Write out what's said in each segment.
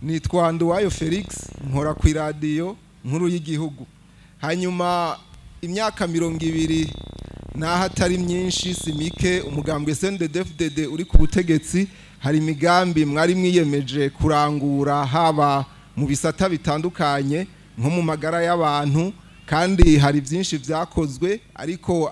Nitwa Nduwayo Felix, nkora ku iradiyo nkuru y'igihugu. Hanyuma imyaka 20 naho atari myinshi si mike, umugambwe CNDD-FDD uri ku butegetsi, hari imigambi mwari mwiyemeje kurangura haba mu bisata bitandukanye nko mu magara y'abantu, kandi hari byinshi vyakozwe, ariko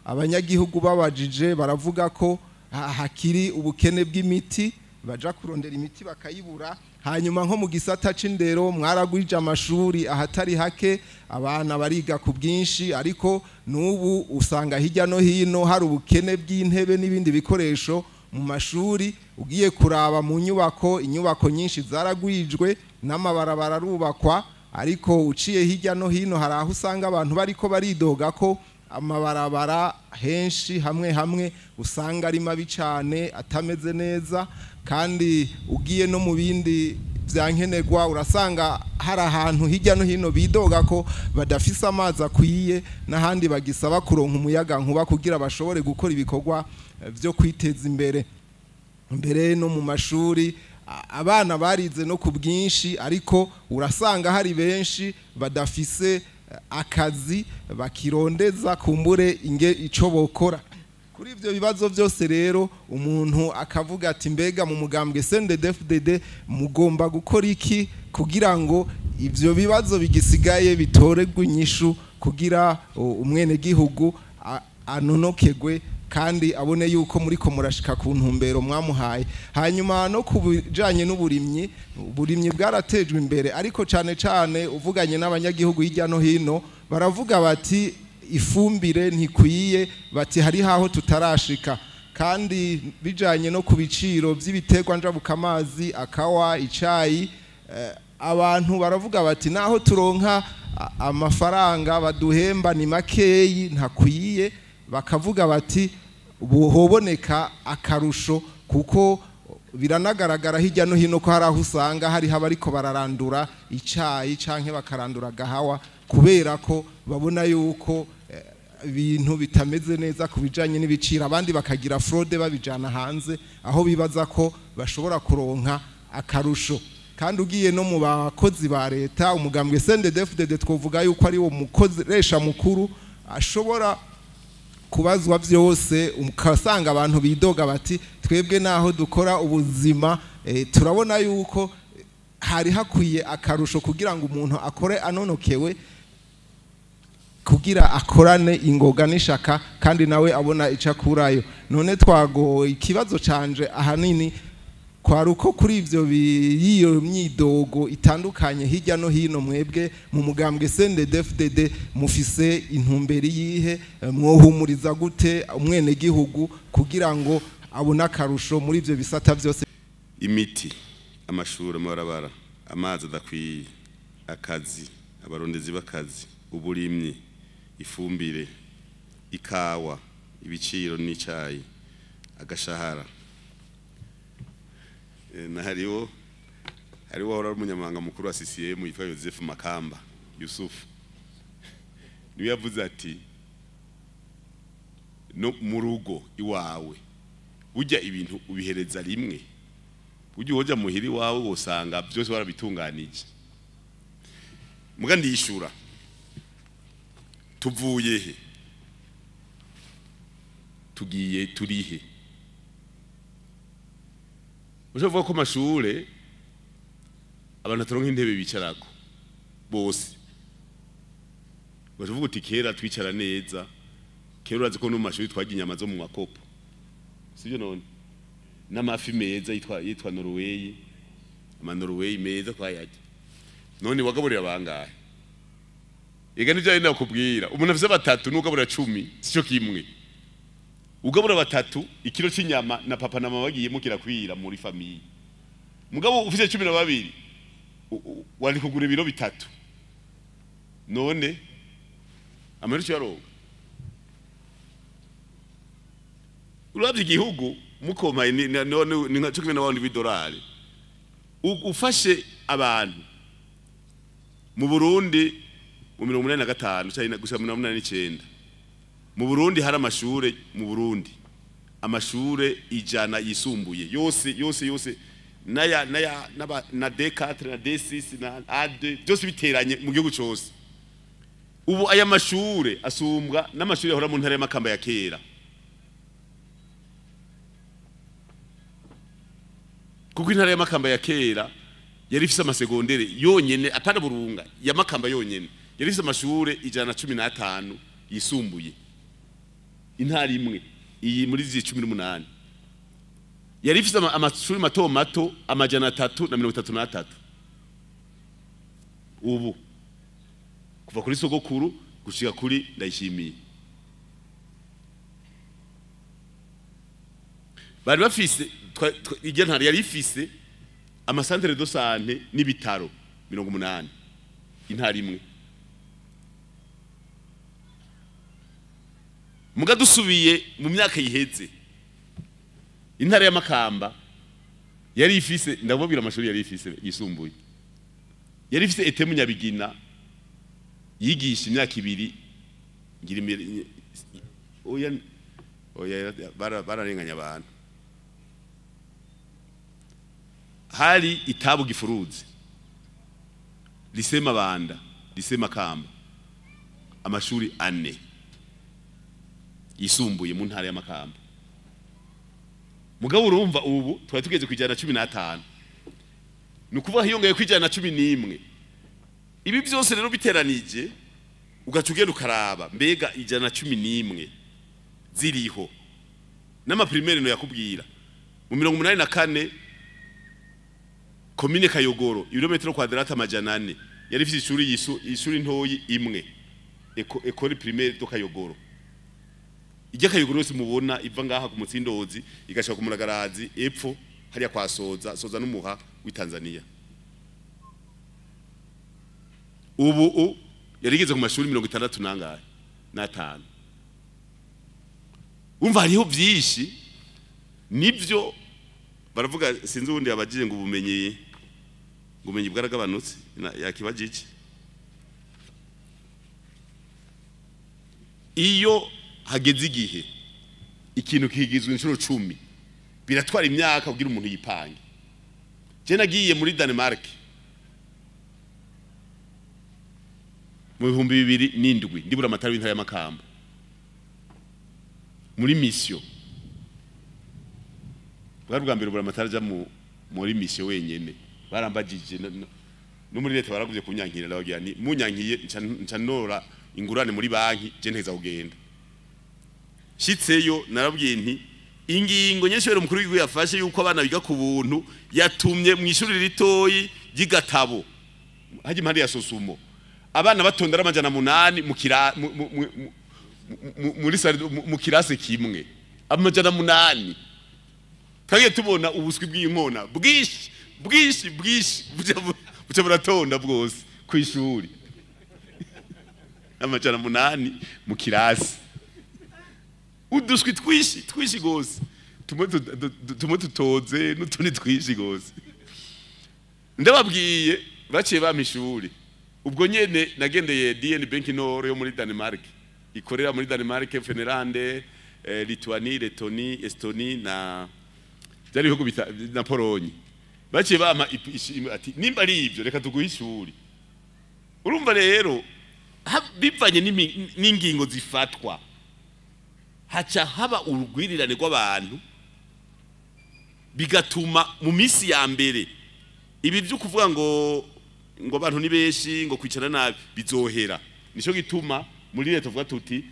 abanyagihugu babajije baravuga ko hakiri ubukene bw'imiti, baja kurondera imiti bakayibura. Hanyuma nko mu gisata c'indero mwaragwije amashuri ahatari hake, abana bariga ku bwinshi, ariko n'ubu usanga hirya no hino hari ubukene bw'intebe n'ibindi bikoresho mu mashuri. Ugiye kuraba mu nyubako, inyubako nyinshi zaragwijwe n'amabarabara arubakwa, ariko uciye hirya no hino hari aho usanga abantu bariko baridoga ko amabarabara henshi hamwe hamwe usanga ari mabi cane, atameze neza. Kandi ugiye no mu bindi vyankenerwa urasanga hari ahantu hirya no hino bidoga ko badafise amazi akwiye, n'ahandi bagisaba kuronka umuyaga nkuba kugira bashobore gukora ibikorwa vyo kwiteza imbere. Mbere no mu mashuri abana barize no ku bwinshi, ariko urasanga hari benshi badafise akazi bakirondeza kumbure inge ico bokora. Kuri ivyo bibazo byose rero umuntu akavuga ati mbega mu mugambwe CNDD-FDD mugomba gukora iki kugira ngo ivyo bibazo bigisigaye bitoregwe inyishu, kugira umwene gihugu anonokegwe kandi abone yuko muriko murashika ku ntumbero mwamuhaye. Hanyuma no kubijanye n'uburimyi, uburimyi bwaratejwe imbere, ariko cane cane uvuganye n'abanyagihugu hirya no hino baravuga bati ifumbire ntikwiye, bati hari haho tutarashika. Kandi bijanye no ku biciro vy'ibiterwa njabukamazi, akawa, icayi, abantu baravuga bati naho turonka amafaranga baduhemba ni makeyi ntakwiye, bakavuga bati buhoboneka akarusho, kuko biranagaragara hirya no hino ko hari aho usanga hari abariko bararandura icayi canke bakarandura gahawa, kubera ko babona yuko ibintu bitameze neza ku bijanye n'ibiciro, abandi bakagira fraude babijana hanze aho bibaza ko bashobora kuronka akarusho. Kandi ugiye no mu bakozi ba leta, umugambwe CNDD-FDD twovuga yuko ari wo mukoresha mukuru ashobora kubazwa vyose, ukasanga abantu bidoga bati twebwe naho dukora ubuzima turabona yuko hari hakwiye akarusho kugira ngo umuntu akore anonokewe, kugira akorane ingoga n'ishaka kandi nawe abona ico akurayo. None twago ikibazo canje ahanini kwari uko kuri ivyo yiyo myidogo itandukanye hirya no hino, mwebwe mu mugambwe CNDD-FDD mufise intumbero yihe, mwohumuriza gute umwene gihugu kugira ngo abone akarusho muri ivyo bisata vyose? Imiti, amashuri, amabarabara, amazi adakwiye, akazi, abarondezi b'akazi, uburimyi, ifumbire, ikawa, ibiciro n'icayi, agashahara. Na hariho wahora ari umunyamabanga mukuru wa CCM yitwa Joseph Makamba Yusuf, niwe yavuze ati no mu rugo iwawe burya ibintu ubihereza rimwe, burya uhoja muhiri wawe wosanga byose warabitunganije. Muga ndishura tuvuye he, tugiye turihe? Ushobora ko mashure abantu bataronka intebe bicarako bose, bavuga uti kera twicara neza, kera urazi ko no mu mashuri twarya inyama zo mu makopo, sivyo? None n'amafi meza yitwa Norway, ama Norway meza twayarya. None wagaburira bangahe? Ega nivyo ari nakubwira, umuntu afise batatu n'ugaburira 10 sico kimwe. Ugabura batatu ikiro c'inyama na papa na mama bagiyemo kirakwira muri famille. Mugabo ufise 12 wari kugura ibiro 3. None amarisho yaronka. Uravye igihugu mukomaye ni nka cyo kimwe n'abandi b'idolari. Ufashe abantu mu Burundi mu 85 cyangwa gusa 89, mu Burundi hari amashure, mu Burundi amashure 100 yisumbuye yose yose yose naya naya na D4 na D6 na A2 byose biteranye mu gihugu cyose. Ubu aya mashure asumbwa n'amashure yahora mu ntara y'Amakamba ya kera. Kuko intara y'Amakamba ya kera yari ifise amasegondere yonyene atari Burunga ya Makamba yonyene yari ifise amashure 115 yisumbuye. Intara imwe iyi muri zi 18 yari ifise amashuri mato mato 333. Ubu kuva kuri sogokuru gushika kuri Ndayishimiye bari bafise irya ntara yari ifise amasantere de sante n'ibitaro 80 intara imwe. Muga dusubiye mu myaka yiheze intara ya Makamba yari ifise, ndababwira amashuri yari ifise yisumbuye, yari ifise etemu Nyabigina yigisha imyaka ibiri ngira imbere oya oya bararenganya abantu. Hari itabu gifuruzi lise Mabanda, lise Makamba, amashuri ane yisumbuye mu ntara ya Makamba. Mugabo urumva ubu twari tugeze ku 115, nukuvuga hiyongeye ku 111. Ibi byose rero biteranije ugaca ugenda ukaraba mbega 111 ziriho n'ama primaire no yakubwira mu 84 komine Kayogoro ibirometero kwadrata 400 yari ifite ishuri ishuri ntoyi imwe école primaire do Kayogoro. Ijya Kayogoro yose mubona iva ngaha ku Mutsindozi igashaka ku Muragarazi epfo hariya kwa Soza Soza n'umuha w'i Tanzania. Ubu yarigeze ku mashuri 65 nangahe na 5. Umva hariho byinshi nivyo baravuga, sinzi ubundi yabajije ngo ubumenyi bwaragabanutse yakibajije. Iyo hageze igihe ikintu kigizwe inshuro 10 biratwara imyaka kugira umuntu yipange. Je nagiye muri Denmark mu 2007 ndibura amatara w'intara y'Amakamba muri mission. Bwari bwa mbere ubura amatara aja muri mission wenyene, barambajije no muri leta baraguvye kunyankira, ndababwira nti munyankiye nca nora ingurane muri banki je nteza kugenda. Shitseyo narabwiye nti ingingo nyeshuri umukuru w'igihugu yafashe yuko abana biga ku buntu yatumye mu ishuri ritoyi ry'igatabo haje impande ya Sosumo abana batondera 800 muri mu kirase kimwe 800. Kagiye tubona ubuswi bw'inkona bwishi bwishi bwishi buca buratonda bwose ku ishuri 800 mu kirasi, uduswi twishi twishi gose tumwe tutoze n'utundi twishi gose. Ndababwiye baciye bampa ishuri. Ubwo nyene nagendeye DN Bank Nord yo muri Denmark, ikorera muri Denmark, Finland, Lituanie, Lettonie, Estonie na byari bihugu na Pologne. Baciye bampa ati nimba ari ivyo reka tuguhe ishuri. Urumva rero bivanye n'ingingo zifatwa haca haba urugwirirane rw'abantu bigatuma mu misi ya mbere ibi byo kuvuga ngo abantu ni benshi ngo kwicara nabi bizohera. Nico gituma muri leta tuvuga tuti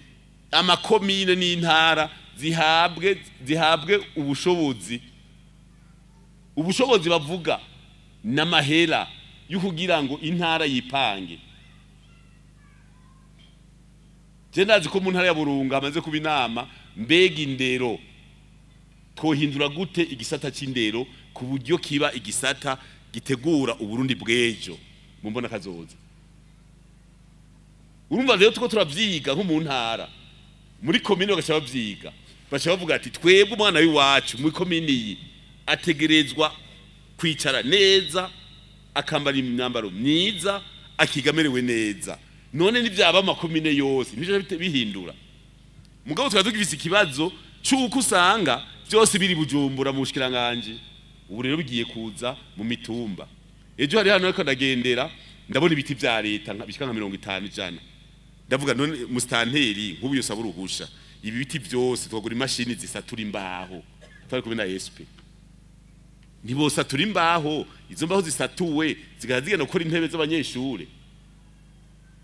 amakomine n'intara zihabwe ubushobozi. Ubushobozi bavuga n'amahera yo kugira ngo intara yipange. Je ndazi ko mu ntara ya Burunga amaze kuba inama mbega indero twohindura gute igisata c'indero ku buryo kiba igisata gitegura Uburundi bw'ejo mu mbona kazoza. Urumva rero tuko turavyiga nko mu ntara muri komine bagaca bavyiga baca bavuga ati twebwe umwana w'iwacu muri komine iyi ategerezwa kwicara neza akambara imyambaro myiza akiga amerewe neza. None nivyaba amakomine yose nivyo bihindura. Mugabo twari tugifise ikibazo c'uko usanga byose biri Bujumbura mu bushikiranganje. Ubu rero bigiye kuza mu mitumba. Ejo hari hano ariko ndagendera ndabona ibiti vya leta bishika nka 50 ijana. Ndavuga none mustanteri nk'ubu yosaba uruhusha ibi biti byose twagura imashini zisatura imbaho, twari kumwe na SP, ntibosatura imbaho, izo mbaho zisatuwe zigahita zigenda gukora intebe z'abanyeshure.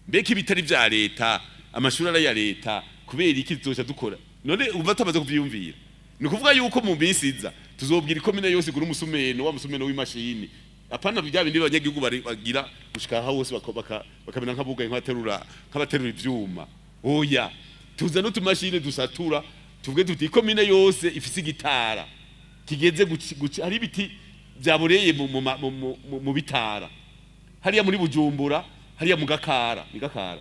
Mbega ibitari vya leta, amashuri ari aya leta, kubera iki tuzoca dukora? None umva tamaze kuvyiyumvira. Ni ukuvuga yuko mu minsi iza tuzobwira ikomine yose igura umusumeno, wa musumeno w'imashini, apana bya bindi abanyagihugu bagira gushika aho hose bakamera nk'abugaye, nk'abaterura ivyuma. Oya, tuza n'utumashini dusatura, tuvuge tuti ikomine yose ifise igitara kigeze guci, hari ibiti byaboreye mu bitara hariya muri Bujumbura, hariya mu Gakara, ni Gakara,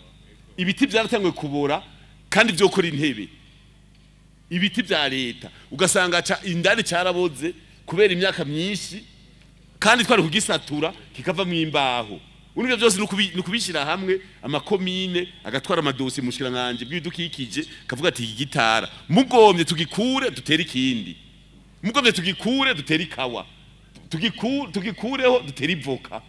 ibiti byaratanguye kubora kandi vyokora intebe, ibiti vya leta ugasanga indani caraboze kubera imyaka myinshi, kandi twari kugisatura kikava mu imbaho. Urumva byose nukubishira hamwe, amakomine agatwara amadosi mu bushikiranganje bw'ibidukikije, kavuga ati iki gitara mugomye tugikure dutere ikindi, mugomye tugikure dutere ikawa, tugikureho dutere ivoka.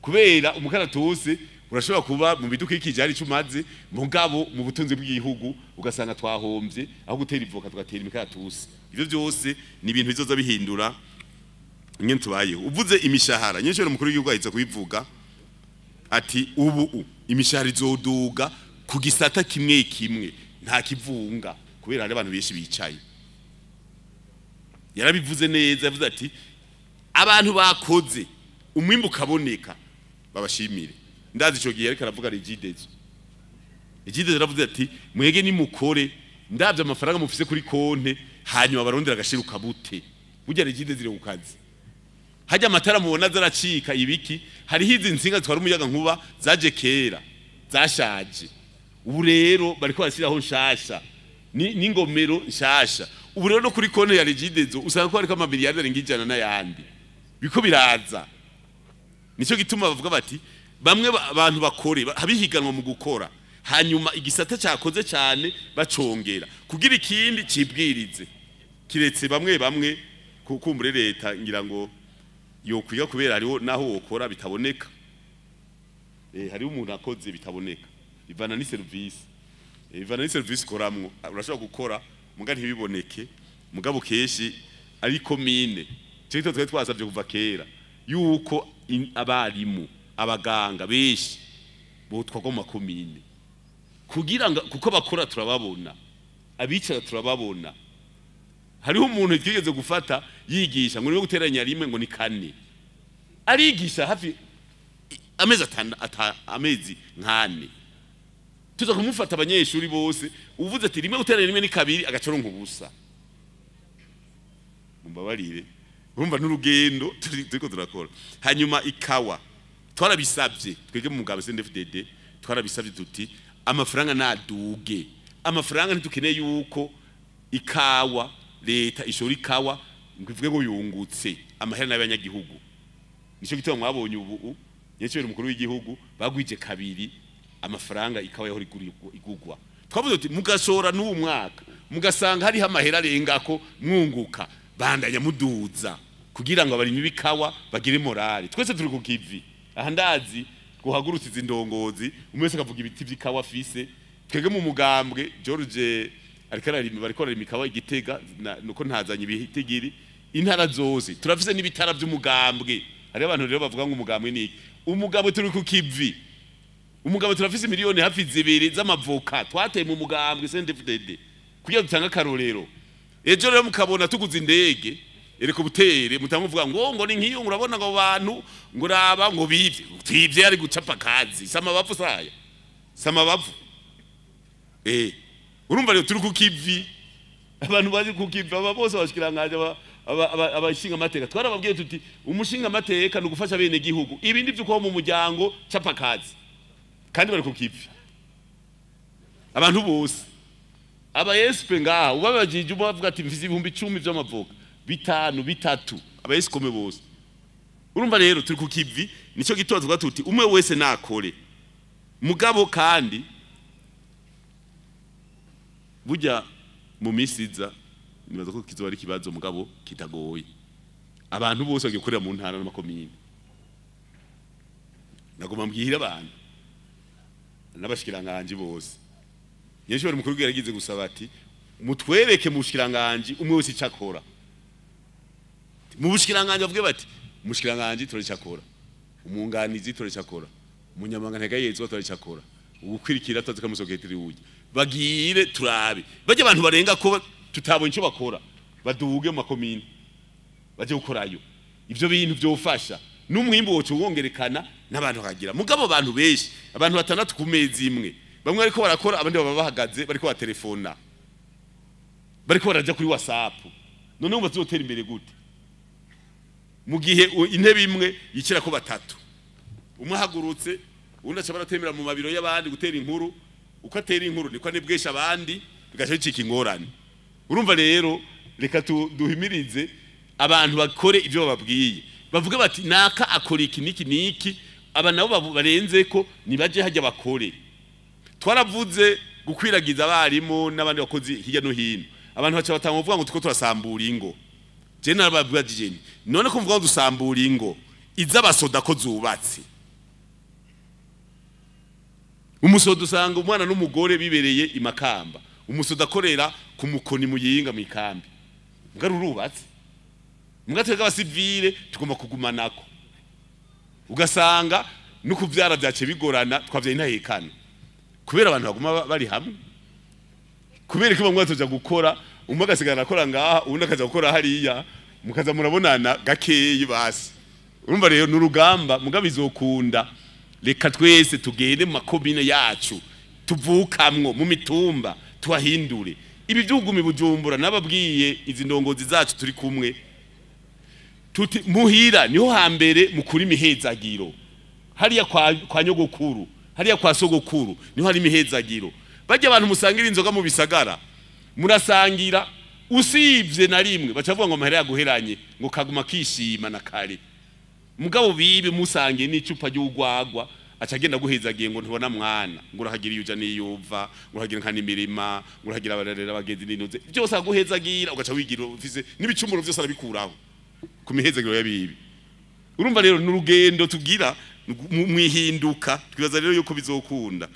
Kubera umukaratusi urashobora kuba mu bidukikije hari icyo umaze, mugabo mu butunzi bw'igihugu ugasanga twahomvye, aho gutera ivoka tugatera imikaratusi. Ivyo byose ni ibintu bizoza bihindura ingene tubayeho. Uvuze imishahara, nyinshi umukuru w'igihugu ahitse kubivuga ati ubu imishahara izoduga ku gisata kimwe kimwe, nta kivunga, kubera hari abantu benshi bicaye. Yarabivuze neza, yavuze ati abantu bakoze umwimbu ukaboneka babashimire. Ndazi ico gihe ariko aravuga Regidezo. Regidezo yaravuze ati mwege nimukore, ndavye amafaranga mufise kuri konte, hanyuma barondera agashiruka bute. Burya Regidezo iri ku kazi. Hajya amatara mubona zaracika ibiki, hariho izi nsinga zitwara umuyaga nkuba zaje kera, zashaje. Ubu rero bariko barashiraho nshasha, n'ingomero nshasha. Ubu rero no kuri konte ya Regidezo usanga ko hariko amamiliyari arenga 100 n'ayandi. Biko biraza. Nico gituma bavuga bati bamwe abantu bakore habihiganwa mu gukora, hanyuma igisata cyakoze cyane bacongera kugira ikindi cibwirize, kiretse bamwe bamwe kukumbure leta ngira ngo yokwiga, kubera hariho naho wokora bitaboneka. Hariho umuntu akoze bitaboneka, ivana ni service, ivana ni service koramwo, urashobora gukora muga ntibiboneke, mugabo keshi ari komine. Cyo twari twasavye kuva kera yuko abarimu, abaganga benshi botwagwa mu makomine, kugira ngo kuko bakora turababona, abicara turababona. Hariho umuntu twigeze gufata yigisha ngo niwe guteranya rimwe ngo ni kane, arigisha hafi amezi amezi nkane, tuza kumufata abanyeshuri bose, uvuze ati rimwe guteranya rimwe ni kabiri, agacoronka ubusa. Mumbabarire, urumva n'urugendo turiko turakora. Hanyuma ikawa twarabisabye twege mu mugabo CNDD-FDD, twarabisabye tuti amafaranga naduge, amafaranga ntitukeneye yuko ikawa leta ishora ikawa ngo ivuge ngo yungutse amahera n'abanyagihugu. Nico gituma mwabonye ubu nyecyo umukuru w'igihugu bagwije kabiri amafaranga ikawa yahora igugwa. Twavuze tuti mugashora n'uwo mwaka mugasanga hariho amahera arengako mwunguka, bandanya muduza kugira ngo abarimyi b'ikawa bagire morale. Twese turi ku kivi aha, ndazi guhagurutsa izi ndongozi, umwe wese akavuga ibiti vy'ikawa afise. Twege mu mugambwe George ariko ararima, bariko bararima ikawa Igitega, nuko ntazanye ibitigiri intara zose turafise n'ibitara vy'umugambwe. Hariho abantu rero bavuga ngo umugambwe ni iki? Umugambwe turi ku kivi, umugambwe turafise miliyoni hafi 2 z'amavoka twateye mu mugambwe CNDD-FDD kugira dutange akarorero. Ejo rero mukabona tuguze indege ereko butere, mutamuvuga ngo ngo ni nkiyo, urabona ngo abantu ngo raba ngo bivye, twivye ari gucapa kazi, samabavu saya samabavu. Urumva rero turi ku kivi, abantu bazi ku kivi aba bose bashikiranganje abashinga amateka. Twarababwiye tuti umushinga amateka ni ugufasha bene gihugu, ibindi vy'uko mu muryango capa kazi, kandi bari ku kivi abantu bose. Aba SP ngaha ubabajije ubavuga ati mfise 10,000 vy'amavoka 5 3, aba SP bose. Urumva rero turi ku kivi, nico gituma tuvuga tuti umwe wese nakore. Mugabo kandi burya mu misiza nibaza ko kizoba ari kibazo mugabo kitagoye. Abantu bose bagiye gukorera mu ntara n'amakomine. Nagomba mbwira abantu n'abashikiranganje bose, nyinshi bari mukuru yaragize gusaba ati mutwereke mu bushikiranganje umwe wese icakora. Mu bushikiranganje bavuge bati umushikiranganje turacakora, umwunganizi turacakora, umunyamabanga ntegayezwa turacakora, ubukwirikira tazika musoketiri uje. Bagire turabe bajye abantu barenga ko tutabonye icyo bakora, baduge mu makomine baje gukorayo. Ivyo bintu byofasha n'umwimbo wocu wongerekana n'abantu bakagira. Mugabo abantu benshi, abantu batandatu ku mezi imwe, bamwe ariko barakora abandi baba bahagaze bariko batelefona, bariko baraja kuri WhatsApp. None umva tuzotera imbere gute mu gihe intebe imwe yicira ko batatu, umwe ahagurutse undi aca baratemera mu mabiro y'abandi gutera inkuru, uko atera inkuru niko anebwesha abandi, bigaca bicika ingorane. Urumva rero reka duhimirize abantu bakore ivyo bababwiye, bavuge bati naka akora iki niki niki, aba nabo barenze ko nibaje hajya bakore. Twaravuze gukwiragiza abarimu n'abandi bakozi hirya no hino, abantu baca batanga kuvuga ngo tuko turasambura ingo. Je narababwije nti none ko mvuga ngo dusambura ingo iz'abasoda ko zubatse. Umusoda usanga umwana n'umugore bibereye imakamba, umusoda akorera ku mukoni muyinga mu ikambi, mbwa rurubatse, mbwa twebwe abasivile tugomba kugumanako. Ugasanga no kuvyara vyace bigorana, twavyaye intahekana kubera abantu baguma bari hamwe, kubera ko bamwe batoja gukora, umwe agasigara akora ngaha uwundi akaza gukora hariya, mukaza murabonana gakeyi basi. Urumva rero n'urugamba, mugabo izokunda. Reka twese tugende mu makomine yacu tuvukamwo, mu mitumba tuhahindure ibi byugumi. Bujumbura nababwiye izi ndongozi zacu turi kumwe tuti muhira niho hambere mukuri imihezagiro, hariya kwa nyogokuru, hariya kwa sogokuru niho hari imihezagiro. Bajya abantu musangira inzoga mu bisagara, murasangira usibye na rimwe bacavuga ngo amahera yaguheranye, ngo kaguma kishima na kare. Mugabo bibi musangiye n'icupa ry'ugwagwa aca agenda guhezagiye ngo ntubona mwana, ngo urahagira iyo uja niyuva, ngo urahagira nka n'imirima, ngo urahagira abarerera abagenzi n'intuze byose aguhezagira, ugaca wigira ufise n'ibicumuro byose arabikuraho ku mihezagiro y'abibi. Urumva rero n'urugendo tugira mwihinduka, twibaza rero yuko bizokunda.